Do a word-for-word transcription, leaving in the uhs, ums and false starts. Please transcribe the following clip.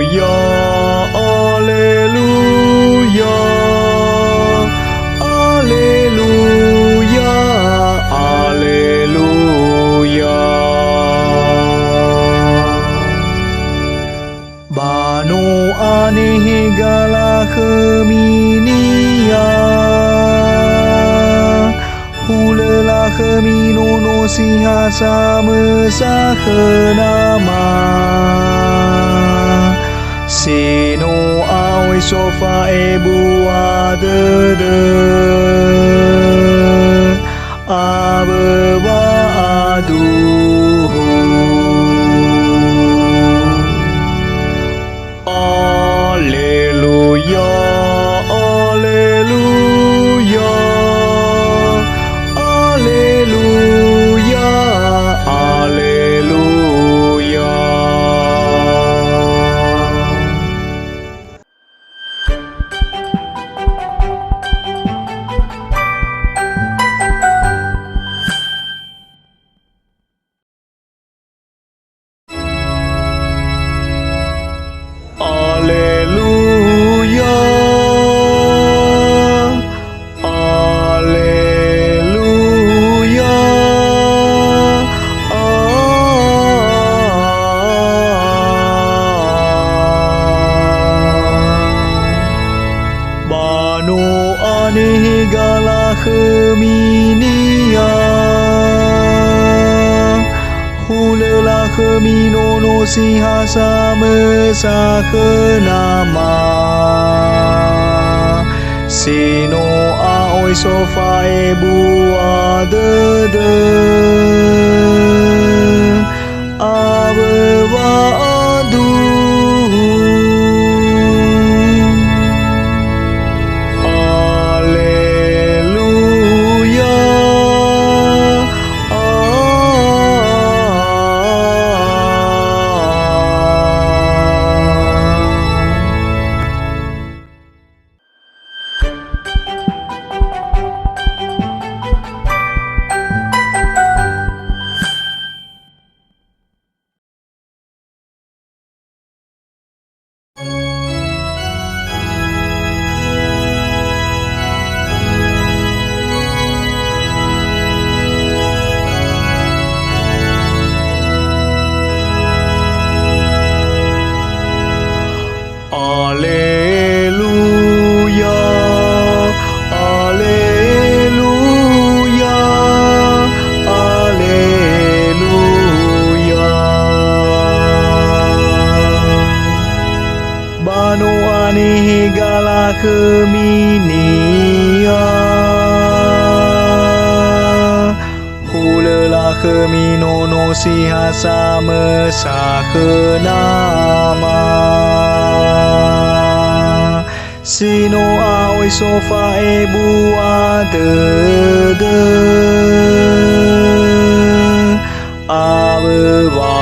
Ya, aleluya, aleluya, aleluya. Ba no anehe galakhöminia, hulö lakhömi nono si ha samösa khö Nama. Si no a'oi sofa'ebua dödö awö wa'aduhu. Aleluya, aleluya, aleluya, aleluya. Aleluya, aleluya, a. Ba no anehe galakhöminia, hulö lakhömi nono si ha samösa khö Nama. Si no a'oi sofa'ebua dödö awö wa'aduhu. Aleluya. A. Aleluya, aleluya, aleluya. Ba no anehe galakhöminia, hulö lakhömi nono si ha samösa khö Nama. Si no a'oi sofa'ebua dödö awö wa